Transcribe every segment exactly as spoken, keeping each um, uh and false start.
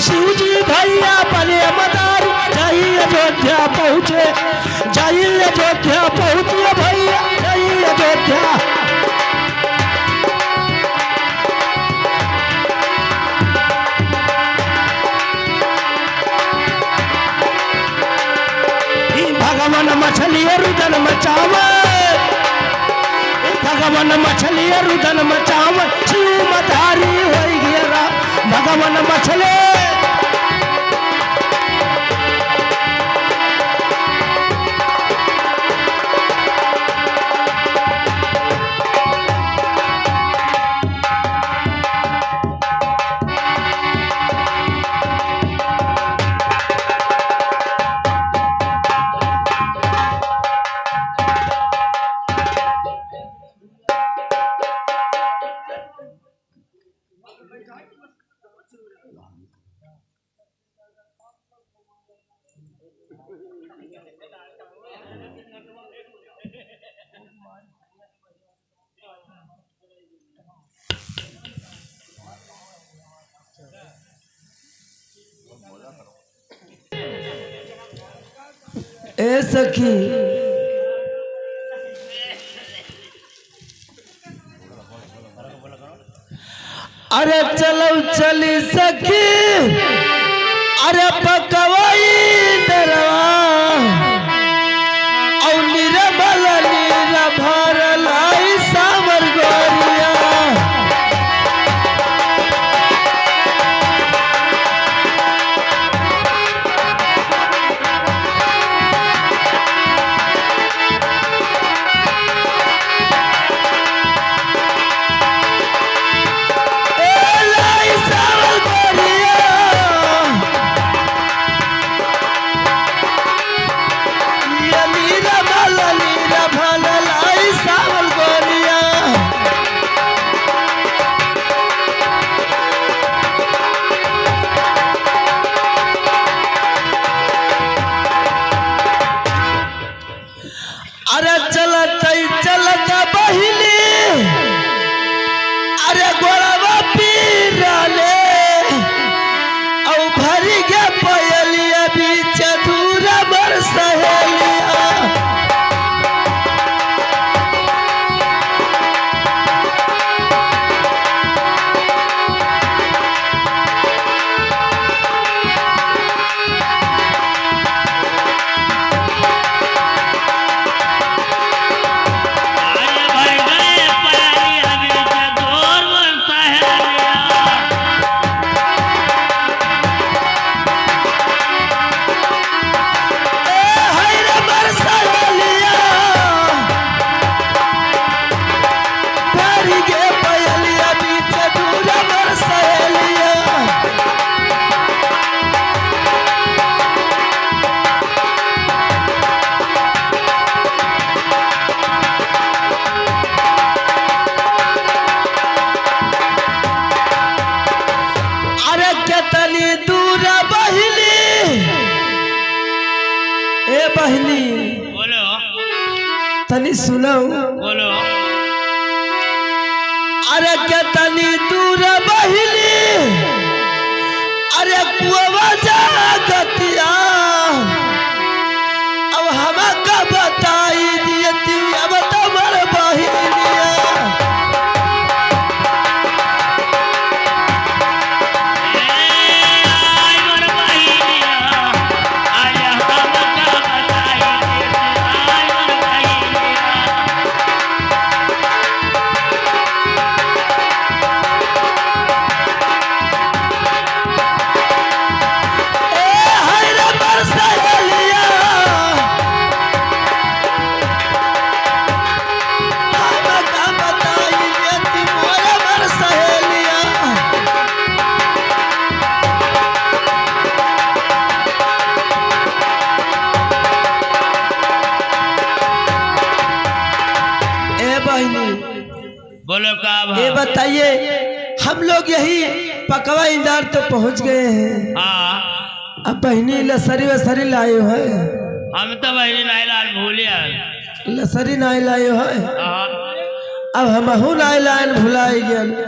शिव जी भैया बने मदारी, जाई अयोध्या पहुँचे, जाई अयोध्या पहुँचे भैया, जाई अयोध्या। ई भगवान मछली रुदन मचावे, ई भगवान मछली रुदन मचावे, शिव मदारी होई गया राम, भगवान मछली। ए सखी, अरे चलउ चली सखी, अरे पकवाई दरवा, औ निरमल नीर भरल आई सावर गोरिया। अरे चलत चलत बहिनी, अरे गोड़वा पीराले, औ भरी गे पयलिया बीच दूर मोर सहेलिया। अरे केतनी दूर बहिनी, ए बहिनी, बोलो। तनी सुनउ। बोलो। अरे केतनी दूर बहिनी, अरे कुआवा जा गतिया, अब हमका बताई दियती, अब तमर बहिनिया। ए बहिनी, बोलो का भा? ये बताइए, हम लोग यही पकवा इंदार तो पहुँच गए हैं। हाँ। अब बहिनी लसरी वसरी लायो है? हम तो बहिनी नाई लान भूले हैं। लसरी नाई लायो है? हाँ। अब हमहू नाई लान भुलाई गए।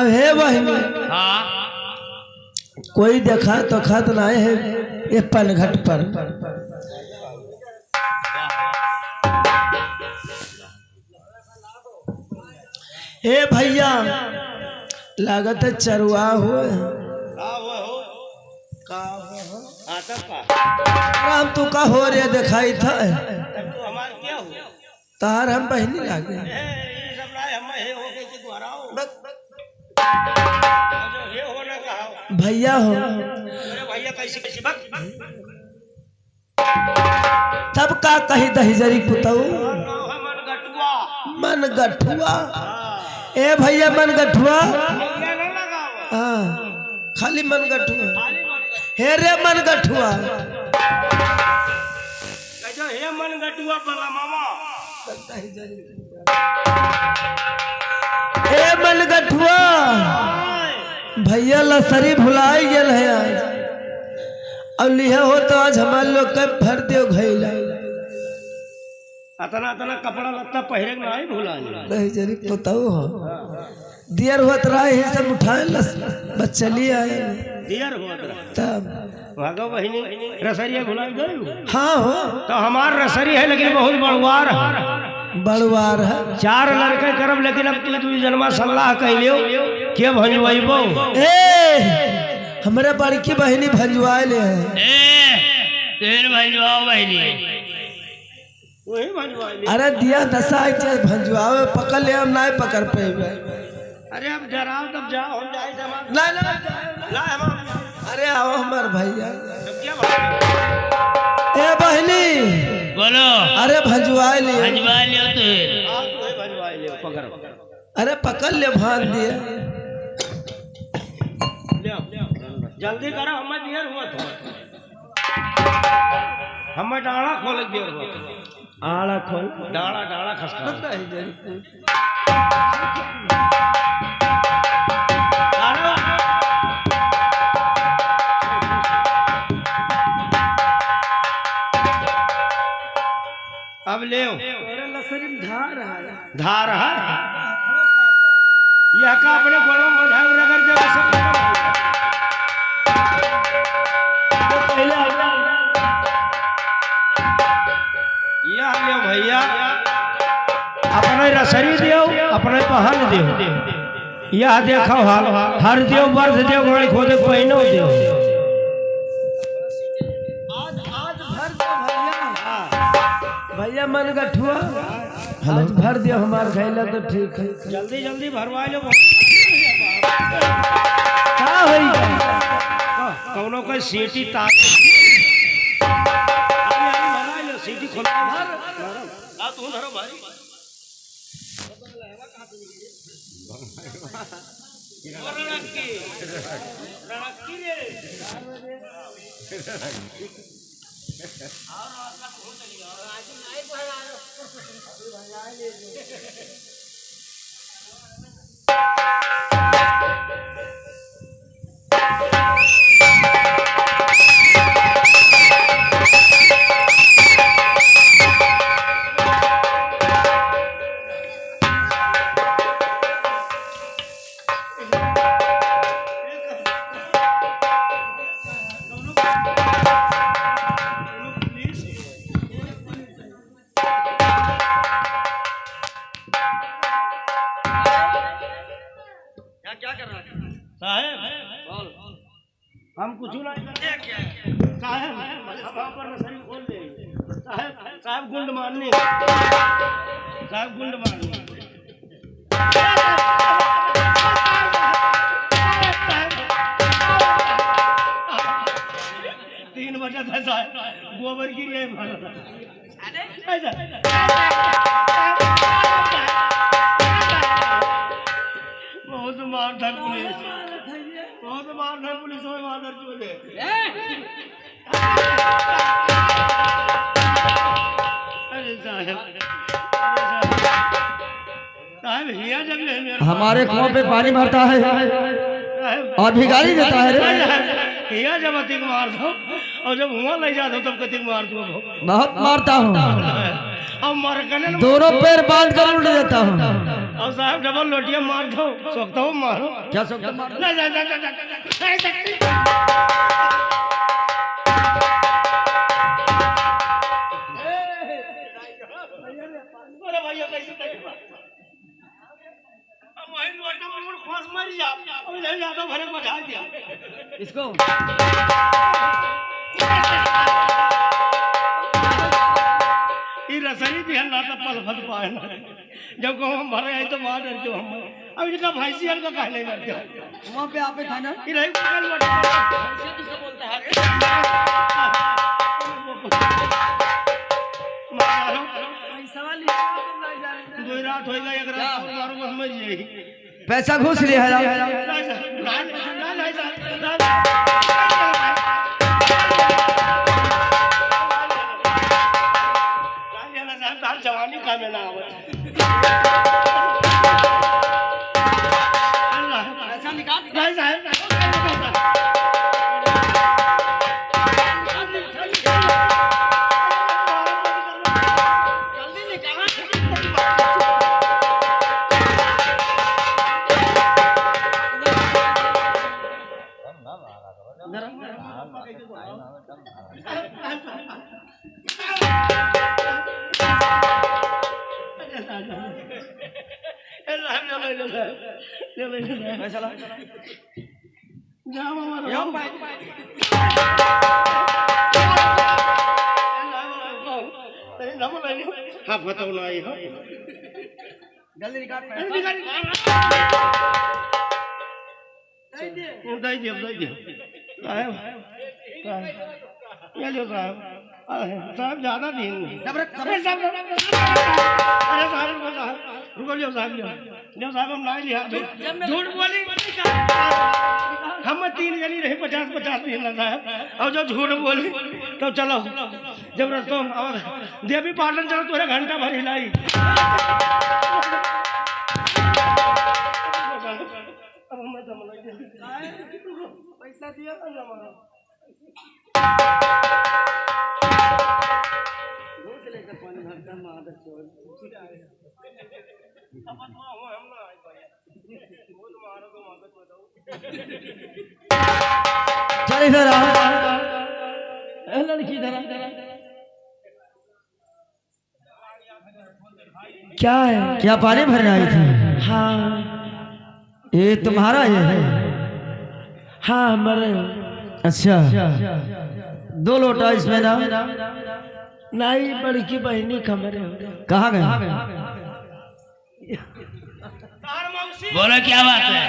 अब हे बहिनी। हाँ। कोई देखा तो खात नाहीं है ये पनघट पर। ए भइया, लागत है चरुआ हुए। का हुए हो? का हुए हो? हाँ, तब का? राम, तू का हो रे, देखाई था? तब तू हमार क्या हो? तार हम बहिनी लागे। ए, ये सब ना है, हम हे हो के, के द्वारा हो। बस। जो हे हो ना कहा। भइया हो। अरे भइया, कैसे, कैसे? बक, बक। तब का कही दहिजरी पुतऊ? नाव है मनगटुआ। मनगटुआ? हाँ। ए भइया मनगटुआ? भइया ना लगावा। हाँ, खाली मनगटुआ। खाली मनगटुआ। हे रे मनगटुआ। कह दो, हे मनगटुआ बला मामा। दहिजरी। ए मनगटुआ, भइया लसरी भुलाई गेल है आज। अब लिहा हो तो आज हमार लोग के भर दियो घैला। अतना, अतना कपड़ा लत्ता पहिरे के नाहीं भुलानी। दहिजरी पुतऊ हो। दियर होत रहा, यही सब उठाए लस, बस चली आए। दियर होत रहा। तब। भागो बहिनी, रसरिया भुलाई गई। हाँ हो। तो हमार रसरी है, लेकिन बहुत बड़वार है। बड़वार है। चार लड़के करब, लेकिन अब तू दुई जनमा सलाह कइ लियो, के भंजवाइबो? ए, हमरे बड़की बहिनी भंजवाए ले है। ए, तेर भंजवाओ बहिनी। वही भंजवाए ले। अरे दिया दसा है, जे भंजवावे, पकड़ ले, हम नाहीं पकड़ पेबे। अरे अब डराओ तब जाओ, हम जाए जमा। ना, ना, ना, हम, अरे आओ हमार भइया। तब क्या बात है? ए बहिनी। बोलो। अरे भंजवाए लियो। भंजवाए लियो तू। हाँ, तू ही भंजवाए लियो, पकड़। अरे पकड़ ले, भांज दिए। ले आओ। जल्दी करो, हमें दियर हुआ तो। हमें डाड़ा खोल दियर हुआ तो। आड़ा खोल। डाड़ा, डाड़ा खसका। अब लेव। अरे लसरी में धार है। धार है? यह का अपने गोड़ों में धार रगड़ दे, सब खत्म हो गया। तो पहले आ गया। यह लेव भइया, अपने रसरी देव, अपने पहन देव। यह देखो हाल, हर देव, बर्द देव, गोड़ खोदे, पहिनो देव। आज, आज भर दो भइया। भइया मन गठुआ, हेलो। आज भर दियो हमार घैला तो ठीक है। जल्दी, जल्दी भरवा लो। का होई? कौनो कोई सीटी तार। अरे, अरे, भरवा लो, सीटी खोल। भर। आ, तू धरो भाई। यहाँ क्या कर रहा है? साहेब, बोल। हम कुछ ना करते हैं क्या? साहेब, हम पर नसरी खोल दे। साहेब, साहेब गुंड मारनी। साहेब गुंड मारनी। तीन बजे था साहेब, गोबर की ले मारा। बहुत मार धर पुलिस, बहुत मार धर पुलिस, बहुत मार धर चोले। अरे साहेब, अरे साहेब। साहेब, हिया जब ले मेरा हमारे कुआं पे पानी भरता है साहेब, और भिखारी देता है रे। साहेब, हिया जब अतिक मार दो और जब हुआं ले जाता तब कतिक मार दो। बहुत मारता हूँ। अब मर गने न दोनों पैर बांध कर उड़ जाता हूँ। और साहब डबल लोटिया मार दो, सोखता हो मारो। क्या सोखता मारो? ना, ना, ना। अरे भैया, कैसे, कैसे? अब वही लोटा में मुड़ खोस मर जा। अब ले जा तो भरे को झाड़ दिया। इसको? ई रसरी भी हल्ला तो पल भर पाए ना। जब को हम भरे आई तो वहाँ डर जाओ हम। अब इनका भैंसी हल्का कहने लग जाओ। वहाँ पे आप ही था ना? ये रही बगल में। भैंसी किसको बोलता है? मारो। पैसा वाली है, तुम नहीं जाने। दो रात होएगा, एक रात क्या? और मारो, बस मर जाएगी। पैसा घूस लिया है। जवानी का में ना आवत। पैसा निकाल। हाँ, बताओ ना, ये हो। जल्दी निकाल। दे दियो, दे दियो। साहब, साहब, ये लो साहब। अरे, साहब, ज्यादा दिन नहीं। जबरत-, अरे, साहब, अरे, साहब, रुको, साहब। रुको, लियो, साहब, लियो। लियो, साहब, हम ना लिया। झूठ बोली। हम तीन जनी रही, पचास, पचास दिन ना, साहब। और जो झूठ बोली, तो चलो। जबरदस्त हम और देवी पाटन चलो, तोरा घंटा भर हिलाई। अब हमें दम लग गया। पैसा दिया था ना हमारा। घूस लेकर पानी भरता मादर चोद। चल इधर आ। ए लड़की इधर आ। क्या है? क्या पानी भरने आई थी? हाँ। ये तुम्हारा ये है? हाँ, हमारे। अच्छा, दो लोटा इसमें ना। नहीं, बड़की बहनी कमरे हो। कहाँ गए? बोलो, क्या बात है?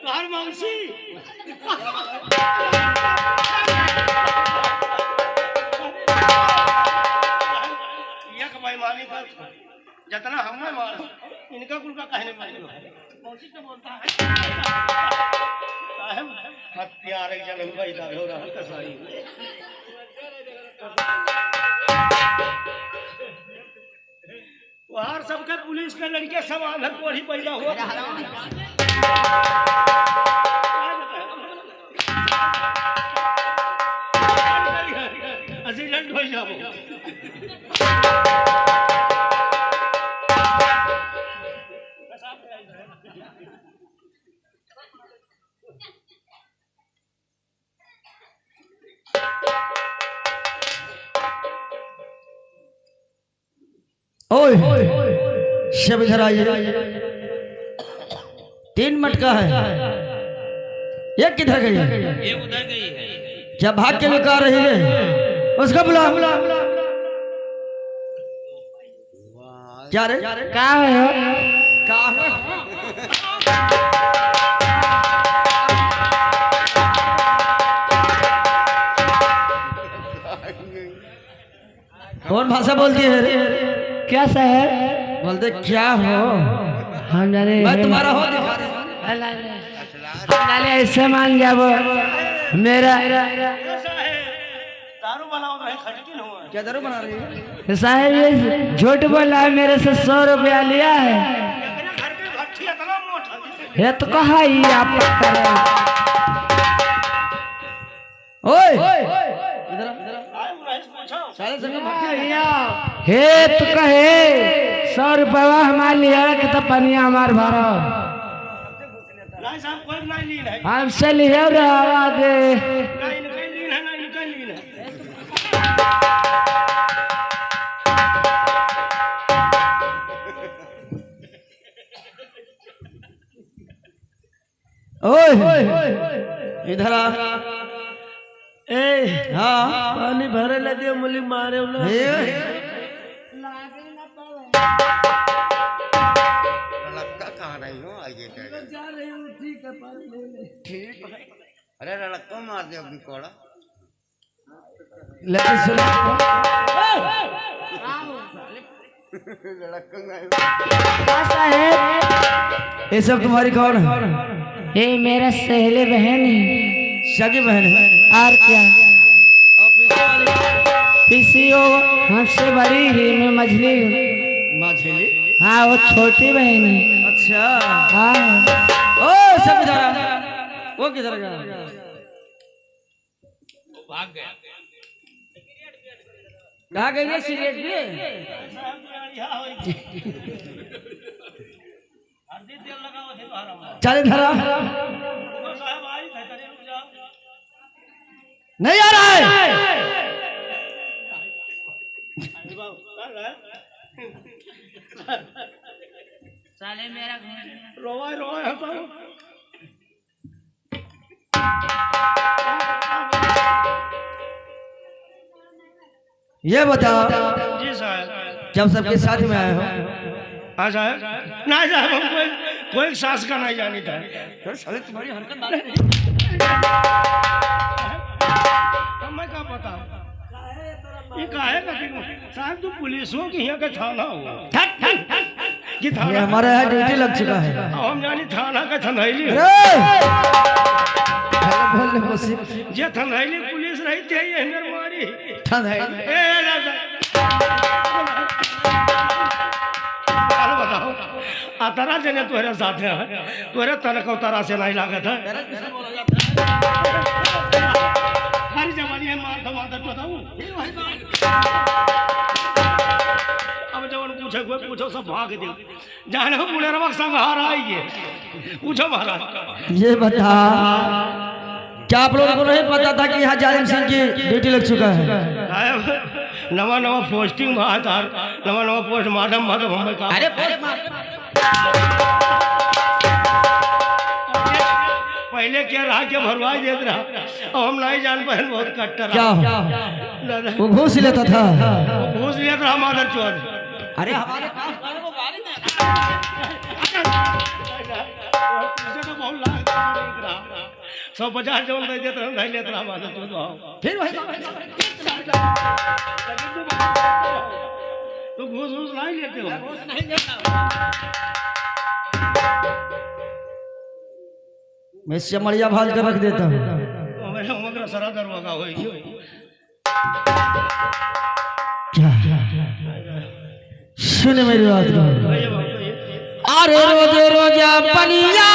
तोहार मौसी। एक बेईमानी कर, जितना हमें मारो, इनका कुल का कहने वाली हो। मौसी तो बोलता है। साहब, हत्यारे जन्म पैदा हो रहा कसाई। तोहार सबके पुलिस के लड़के समान है, कोढ़ी पैदा हो। Accident हो जाबो। ओए, सब इधर आइए। तीन मटका है, एक किधर गई? ये उधर गई है। क्या भाग के लुका रही है? उसको बुला। क्या रे? का है हो? का है? कौन भाषा बोलती है रे? क्या साहब? बोलते क्या हो? हम जाने मैं तुम्हारा हो दिखा रहे हैं। अल्लाह, अल्लाह। हम जाने ऐसे मान जाबो। मेरा दारू बनाओ तो खटकिन हुआ। क्या दारू बना रही है? साहब, ये झूठ बोला है, मेरे से सौ रुपया लिया है। ये तो कहा ही आप लोग कर रहे हो। ओए, इधर आ, इधर आ। साले संग भक्ति नहीं है। हे तो कहे, सौ रुपया हमार लिया कि तो पनिया हमार भरा। नहीं साहब, कोई नहीं लीन है। हमसे लिहे रहा दे। नहीं, इनके लीन है, नहीं, इनके लीन है। ओए, इधर आ। ए, हाँ। पानी भरे लगे, मुली मारे उन्हें। ए। लड़का कहाँ रही हो? आइए, क्या? जा रही हूँ, ठीक है, पानी ले ले। ठीक है। अरे, लड़का मार दे अभी कोड़ा। लेकिन सुनो। का साहेब? ये सब तुम्हारी कौन है? ये मेरा सहेली बहन है। सगी बहन है? और क्या? और पीछे वाली? पीछे वो हमसे बड़ी ही, मैं मझली हूँ। मझली? हाँ, वो छोटी बहन है। अच्छा। हाँ। ओ, सब इधर आ। वो किधर गया? भाग गया। कहाँ गई रे सिगरेट पिए? चल इधर आ। नहीं आ रहा है। साले मेरा घर। रोवा, रोवा, हटाओ। ये बताओ, जी साहब। जब सबके साथ में आए हो। हाँ साहब। ना साहब, हम कोई, कोई सास का नहीं जानी था। सर, साले तुम्हारी हरकत ना। हमें क्या पता? ये काहे का ठीक? साहब, तू पुलिस हो कि यहाँ का थाना हो? हट, हट, हट। कि थाना ये हमारा यहाँ ड्यूटी लग चुका है। अब हम जानी थाना का थंधैली हो। अरे! हेलो, बोल ले, मुसीब। जे थंधैली पुलिस रही थे, ये हमें मारी। थंधैली? ए, ए, ए, ए। बात बताओ। अतरा जने तोहरे साथ हैं, तोहरे तन को तरा से नहीं लागत है। हर जवानी है, मार दो, मार दो, बताओ। अब जवन पूछे, कोई पूछो, सब भाग दे। जाने हो, मुड़ेरवा संघार आई है। पूछो महाराज। ये बता, क्या आप लोगों को नहीं पता था कि यहाँ जालिम सिंह की ड्यूटी लग चुका है? साहब, नवा नवा पोस्टिंग में आता, नवा नवा पोस्टमार्टम, मतलब, हमें का अरे, पोस्टमार्टम। पहले क्या रहा, क्या भरवाई देत रहा, अब हम नहीं जान पाए, बहुत कट्टर क्या रहा। हो? दादा। वो घूस लेता था। वो घूस लेत रहा, मादर चोद। अरे, हमारे पास तो बहुत लाख देत रहा। सौ पचास जौन दे देत रहन, धइ लेत रहा, मादर चोद हो। फिर वही बात। लेकिन तू, तू घूस वूस नहीं लेते हो। मैं सिमरिया भाल के रख देता हूँ। हमारे उमर सरा दरवाजा होई। क्या? सुन मेरी बात को। अरे रोज रोज पनिया,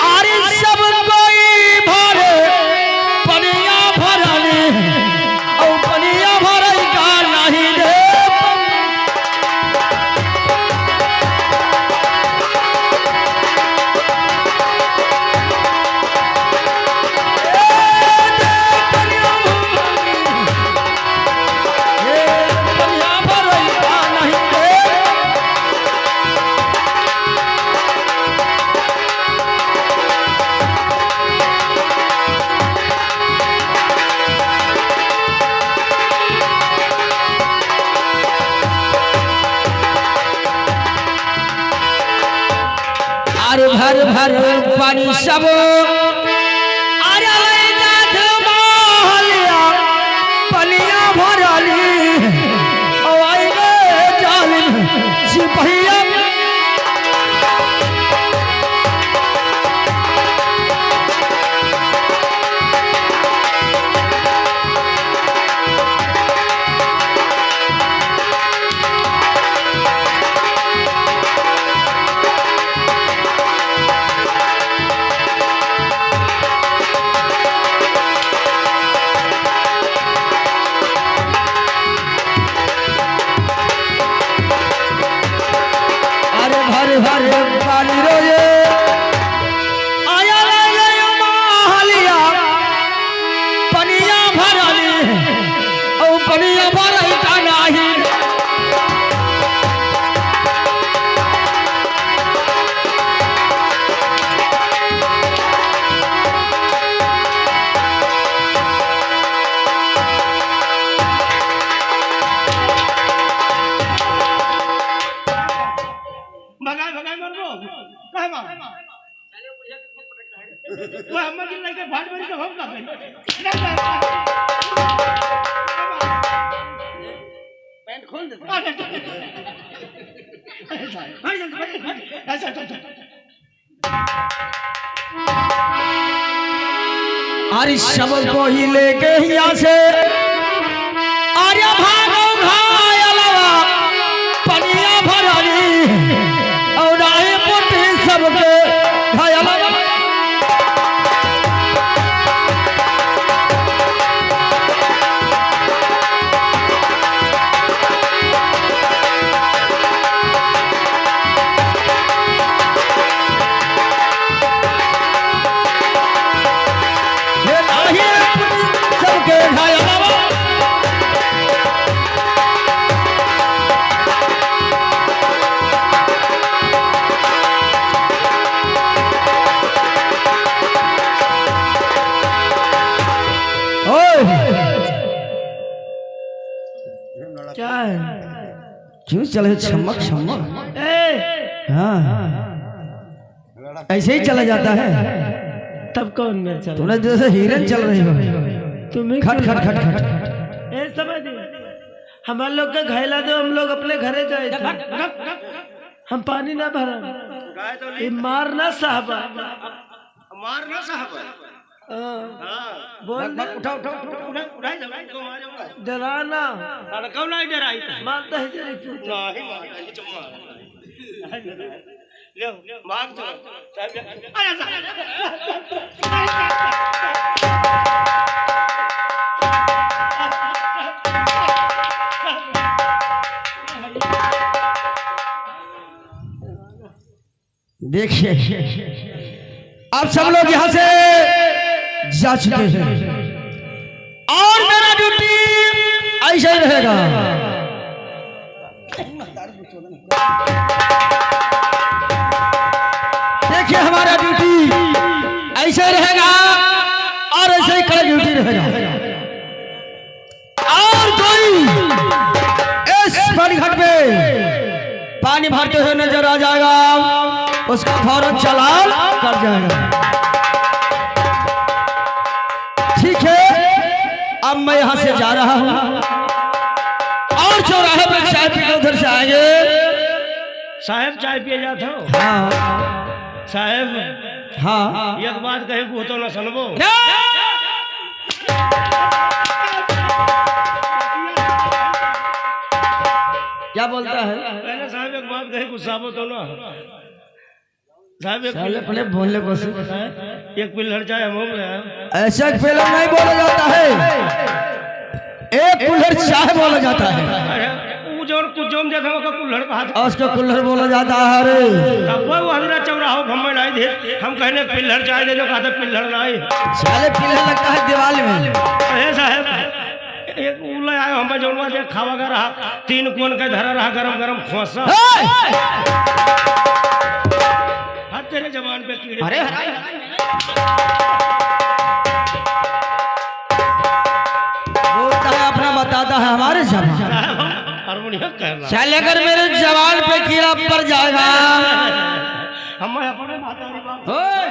अरे सब कोई भरे पनिया भरली, औ पनिया भरई का नहीं दे। अरे भर भर पानी सब, अरे ले जात महलिया, पनिया भरली, ओ आई रे जालिम सिपहिया। हरे पानी रोजे, आया रे रे माहलिया, पनिया भरानी, औ पनिया भराई का नाही। भगाए, भगाए मरबो। काहे मार? वो हम्मा के लइके भाट भरी के हम का करी? पैंट खोल दे। अच्छा, अच्छा। अच्छा, अच्छा, अच्छा। अरे सब कोई लेके हियाँ से, अरे भागो घायलवा, पनिया भरानी, और आए पुटी सबके घायलवा। हे नाही रे पुटी सबके घायलवा। ओए! क्या है? क्यों चले छमक छमक? ए! हाँ। ऐसे ही चला जाता है। तब कौन मेरे चला? तूने जैसे हिरन चल रही हो। तुम्हें खट, क्यों खट, खट, खट। ए, समझ नहीं। हमारे लोग के घायला दो, हम लोग अपने घरे जाए थे। हम पानी ना भरा। ये मारना साहब। मारना साहब। हाँ। हाँ। बोल मत, मत, दे। उठा, उठा, उठा, उठा, उठा, उठा, उठा, उठा, उठा। डराना। लड़का नहीं डराई। मारता है जरा तू। नहीं, मारता है, चुप मार। ले, मार तो। अरे, साहब। देखिए, आप सब लोग यहाँ से जा चुके हैं और मेरा ड्यूटी ऐसे ही रहेगा। देखिए, हमारा ड्यूटी ऐसे ही रहेगा और ऐसे ही कड़क ड्यूटी रहेगा। और कोई इस पानी घाट पे पानी भरते हुए नजर आ जाएगा, उसका फौरन चालान कट जाएगा। ठीक है, अब मैं यहाँ से जा रहा हूँ और चौराहे पर चाय पी के उधर से आएंगे। साहेब, चाय पिए जात हो? हाँ। साहेब, हाँ। एक बात कहे, वो तो ना सुनबो। क्या? क्या बोलता है? पहले साहेब एक बात कहे, गुस्साबो तो ना। साहेब एक साले पहले बोलने को से। हैं? एक पिल्लर चाय हम हो गया। ऐसा एक पिल्लर नहीं बोला जाता है, एक कुल्हड़ चाय बोला जाता है। अरे, वो जो कुछ जोम देता है, उसको कुल्हड़ कहा था। और उसको कुल्हड़ बोला जाता है। अरे। तब वो हजरा चौराहो घूमने आई थे, हम कहने पिल्हड़ चाय दे दो, कहा था पिल्हड़ ना आई। साले पिल्हड़ लगता है दीवाल में। अरे साहब, एक उल्ला आयो, हम जौनवा जे खावा का रहा, तीन कोन के धरा रहा, गरम गरम खोसा। हे! हाथ तेरे जबान पे कीड़े। अरे, हराई, हराई। बोलता है अपना, बताता है हमारे जबान। हारमोनियम कहना। चल, अगर मेरे जबान पे कीड़ा पड़ जाएगा। हम अपने माता री बाप। ओए!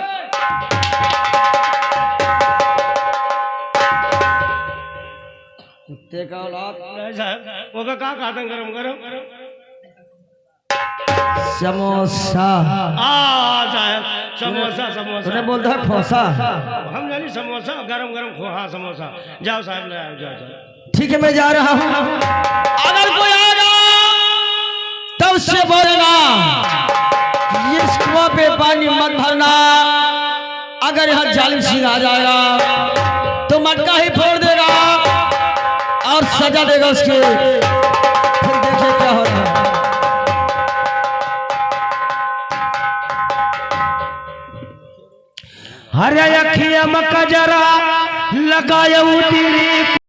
कुत्ते का औलाद। नहीं साहब, वो का, का कहते हैं गरम गरम? समोसा। आ, साहब, समोसा, समोसा। तूने बोलता है खोसा। हम जानी समोसा, गरम, गरम खो-, हाँ, समोसा। जाओ साहब, ले आओ, जाओ, जाओ। ठीक है, मैं जा रहा हूँ। अगर कोई आएगा, तब से बोलना, इस कुआं पे पानी मत भरना। अगर यहाँ जालिम सिंह आ जाएगा, तो मटका ही फोड़ देगा और सजा देगा उसके। फिर देखिए क्या होता है। अरे अखिया में कजरा लगायऊ तेरी